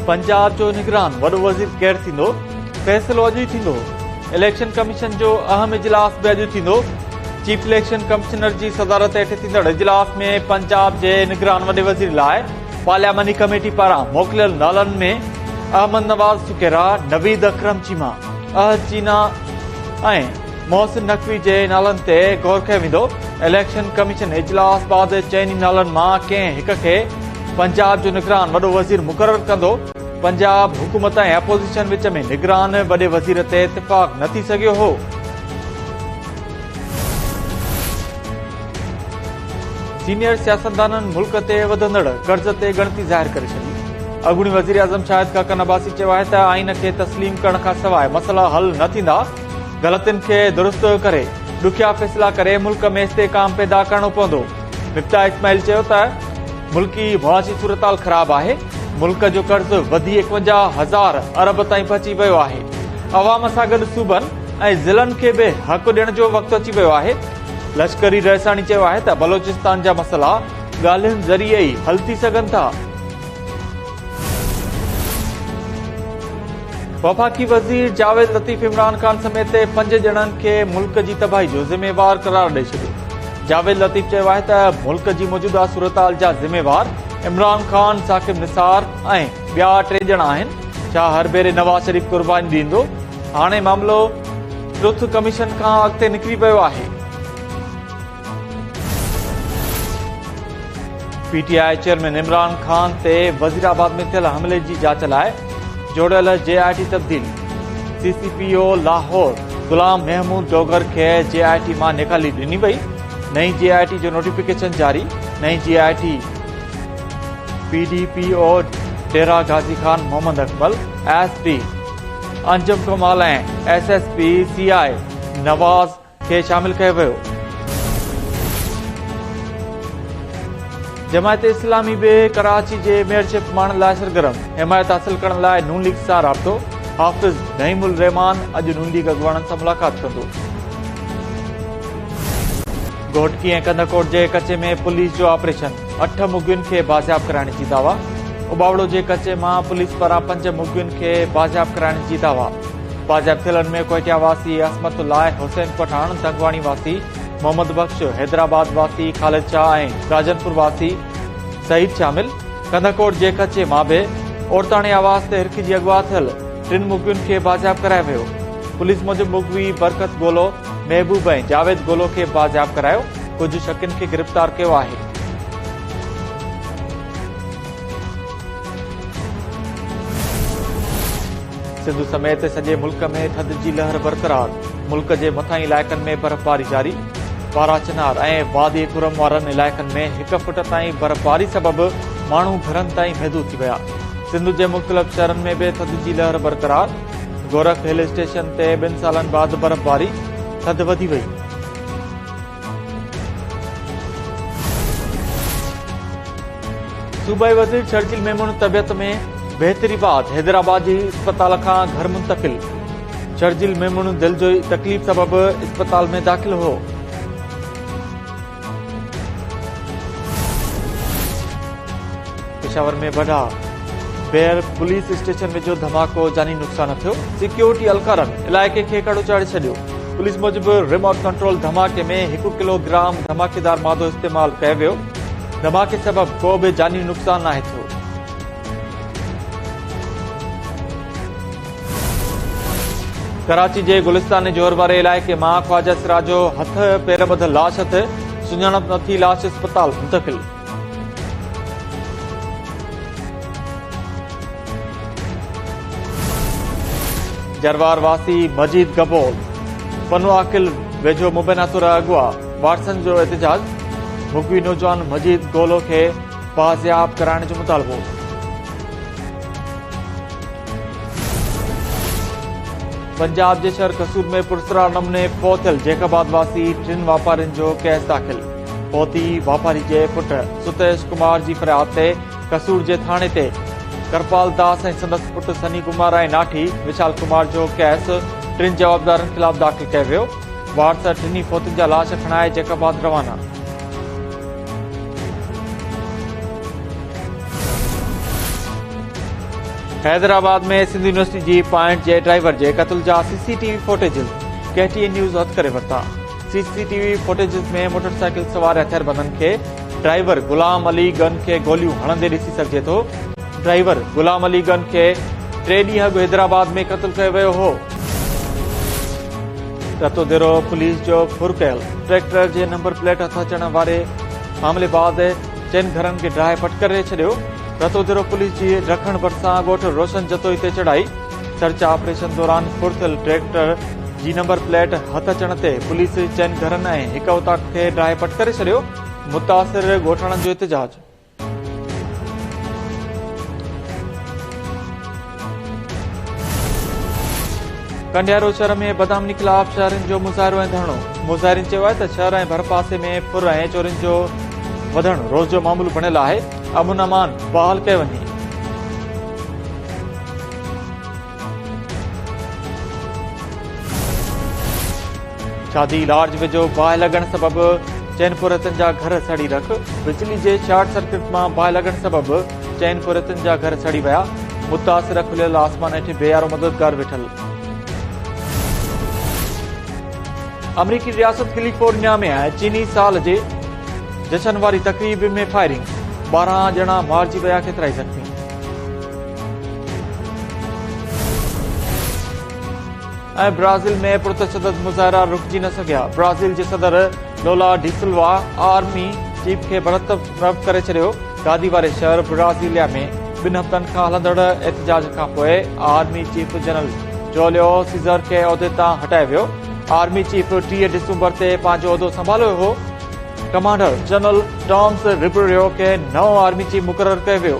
پنجاب جو نگران وڏو وزير ڪير ٿيندو؟ فيصلو اڄ ئي ٿيندو. اليڪشن ڪميشن جو اهم اجلاس به اڄ ٿيندو. چيف اليڪشن ڪمشنر جي صدارت هيٺ ٿيندڙ اجلاس ۾ پنجاب جي نگران وڏي وزير لاء پارلياماني ڪميٽي پاران موڪليل نالن ۾ احمد نواز سکيرا، نويد اڪرم چيما، احد چينا ۽ محسن نقوي جي نالن تي غور ڪيو ويندو. اليڪشن ڪميشن اجلاس بعد چئني نالن مان ڪنهن هڪ کي پنجاب جو نگران وڏو وزير مقرر ڪندو. پنجاب حڪومت ۽ اپوزيشن وچ ۾ نگران وڏي وزير تي اتفاق نه ٿي سگهيو هو. سينيئر سياستدانن ملڪ تي وڌندڙ قرض تي ڳڻتي ظاهر ڪري ڇڏي. اڳوڻي وزيراعظم شاهد خاقان عباسي چيو آهي ته آئين کي تسليم ڪرڻ کانسواء مسئلا حل نه ٿيندا، غلطين کي درست ڪري ڏکيا فيصلا ڪري ملڪ ۾ استحڪام پيدا ڪرڻو پوندو. مفتاح اسماعيل چيو ته ملڪي معاشي صورتحال خراب آهي، ملڪ جو قرض وڌي 51 هزار ارب تائين پهچي ويو آهي، عوام سان گڏ صوبن ۽ ضلعن کي به حق ڏيڻ جو وقت اچي ويو آهي. لشڪري رئيساڻي چيو آهي ته بلوچستان جا مسئلا ڳالهين ذريعي ئي حل ٿي سگهن ٿا. وفاقي وزير جاويد لطيف عمران خان سميت پنج ڄڻن کي ملڪ جي تباهي جو ذميوار قرار ڏئي ڇڏيو. جاويد لطيف چيو آهي ته ملڪ جي موجوده صورتحال جا ذميوار عمران خان، ثاقب نثار ۽ ٻيا ٽي ڄڻا آهن، ڇا هر ڀيري نواز شريف قرباني ڏيندو؟ هاڻي معاملو ٽروٿ ڪميشن کان اڳتي نڪري ويو آهي. P T I chairman Imran Khan تي وزيرآباد ۾ ٿيل حملي جي جاچ لاء جوڙيل جي آء ٽي تبديل، C C P O Lahore Ghulam Mehmood Dogar کي جي آء ٽي مان نيڪالي ڏني وئي، نئين جي آء ٽي جو نوٽيفڪيشن جاري، نئين J I T P D P O Dera Ghazi Khan Muhammad Akmal, S P Anjum Kamal ۽ S S P C I Nawaz کي شامل ڪيو ويو. جماعت اسلامي به ڪراچي جي ميئرشپ ماڻڻ لاء سرگرم، حمايت حاصل ڪرڻ لاء نون ليگ سان رابطو، حافظ نعيم الرحمان اڄ نون ليگ اڳواڻن سان ملاقات ڪندو. گهوٽڪي ۽ ڪنڌڪوٽ جي ڪچي ۾ پوليس جو آپريشن، اٺ مغوين کي بازياب ڪرائڻ جي دعويٰ، اٻاوڙو جي ڪچي مان پوليس پاران پنج مغوين کي بازياب ڪرائڻ جي دعويٰ، بازياب ٿيلن ۾ ڪوئٽيا واسي عصمت الله، حسين پٺاڻ، دنگواڻي واسي محمد بخش، حيدرآباد واسي خالد شاهه ۽ راجنپور واسي سعيد شامل، ڪنڌڪوٽ جي ڪچي مان به عورتاڻي آواز تي هرکجي اغوا ٿيل ٽن مغوين کي بازياب ڪرايو ويو، پوليس موجب مغوي برڪت گولو، محبوب ۽ جاويد گولو کي بازياب ڪرايو، ڪجهه شڪين کي گرفتار ڪيو آهي. سنڌ سميت سڄي ملڪ ۾ ٿڌ جي لهر برقرار، ملڪ جي مٿانهين علائقن ۾ برفباري جاري، پاراچنار ۽ وادي ڪرم وارن علائقن ۾ هڪ فٽ تائين برفباري سبب ماڻهو گهرن تائين محدود ٿي ويا. سنڌ جي مختلف شهرن ۾ به ٿڌ جي لهر برقرار، گورک هل اسٽيشن تي ٻن سالن بعد برفباري، ٿڌ وڌي وئي. صوبائي وزير شرجيل ميمڻ طبيعت ۾ بهتري بعد حيدرآباد جي اسپتال کان گهر منتقل، شرجيل ميمڻ دل جي تڪليف سبب اسپتال ۾ داخل هو. پشاور ۾ وڏا بيئر پوليس اسٽيشن ويجهو ڌماڪو، جاني نقصان ٿيو، سيڪيورٽي اهلڪارن علائقي کي ڪڙو چاڙهي ڇڏيو، پوليس موجب ريموٽ ڪنٽرول ڌماڪي ۾ هڪ ڪلو گرام ڌماڪيدار مادو استعمال ڪيو ويو، ڌماڪي سبب ڪو به جاني نقصان ناهي ٿيو. ڪراچي جي گلستان جوهر واري علائقي مان خواجه سرا جو هٿ پير ٻڌل لاش هٿ، سڃاڻپ نه ٿي، لاش اسپتال منتقل. جروار واسي مجيد گبول پنوعاقل ويجهو مبينا طور اغوا، وارثن جو احتجاج، مغوي نوجوان مجيد گولو کي بازياب ڪرائڻ جو مطالبو. پنجاب جي شهر قصور ۾ پراسرار نموني فوت ٿيل جيڪب آباد واسي ٽن واپارين جو ڪيس داخل، فوتي واپاري جي پٽ ستيش ڪمار جي فرياد تي قصور جي ٿاڻي تي ڪرپال داس ۽ سندس پٽ سني ڪمار ۽ ناٺي وشال ڪمار جو ڪيس ٽن جوابدارن خلاف داخل ڪيو ويو، وارث ٽنهي فوتين جا لاش کڻائي جيڪب آباد روانا. حيدرآباد ۾ سنڌ يونيورسٽي جي پوائنٽ جي ڊرائيور جي قتل جا C C T V footages K T N news هٿ ڪري ورتا. C C T V footages ۾ motorcycle سوار هٿياربندن کي ڊرائيور غلام علي گن کي گوليون هڻندي ڏسي سگهجي ٿو. ڊرائيور غلام علي گن کي ٽي ڏينهن اڳ حيدرآباد ۾ قتل ڪيو ويو هو. رتوديرو پوليس جو ڦر ڪيل ٽريڪٽر جي نمبر پليٽ هٿ اچڻ واري معاملي بعد چئن گهرن کي ڊاهي پٽ ڪري ڇڏيو، رتوديرو پوليس جي ڊکڻ ڀرسان ڳوٺ روشن جتوئي تي چڙهائي، سرچ آپريشن دوران ڦر ٿيل ٽريڪٽر جي نمبر پليٽ هٿ اچڻ تي پوليس چئن گهرن ۽ هڪ اوطاق کي ڊاهي پٽ ڪري ڇڏيو، متاثر ڳوٺاڻن جو احتجاج. ڪنڊيارو شهر ۾ بدامني خلاف شهرين جو مظاهرو ۽ ڌرڻو، مظاهرين چيو آهي ته شهر ۽ ڀرپاسي ۾ ڦر ۽ چورين جو وڌڻ روز جو معمول بڻيل آهي، امن امان بحال ڪيو وڃي. شادي لارج ويجهو باهه لڳڻ سبب چئن پورهيتن جا گهر سڙي رک، بجلي جي شارٽ سرڪٽ مان باهه لڳڻ سبب چئن پورهيتن جا گهر سڙي ويا، متاثر کليل آسمان هيٺ بي يارو مددگار ويٺل. آمريڪي رياست ڪيليفورنيا ۾ چيني سال جي جشن واري تقريب ۾ فائرنگ، 12 ڄڻا مارجي ويا ڪيترائي زخمي. ۽ برازيل ۾ پرتشدد مظاهرا رڪجي نه سگهيا، برازيل جي صدر لولا ڊيسلوا آرمي چيف کي برطرف ڪري ڇڏيو، گادي واري شهر برازيليا ۾ ٻن هفتن کان هلندڙ احتجاج کانپوء army chief general Julio Cesar کي عهدي تان هٽايو ويو، آرمي چيف 30 ڊسمبر تي پنهنجو عهدو سنڀاليو هو، ڪمانڊر جنرل ٽامس ربريو کي نئون آرمي چيف مقرر ڪيو ويو.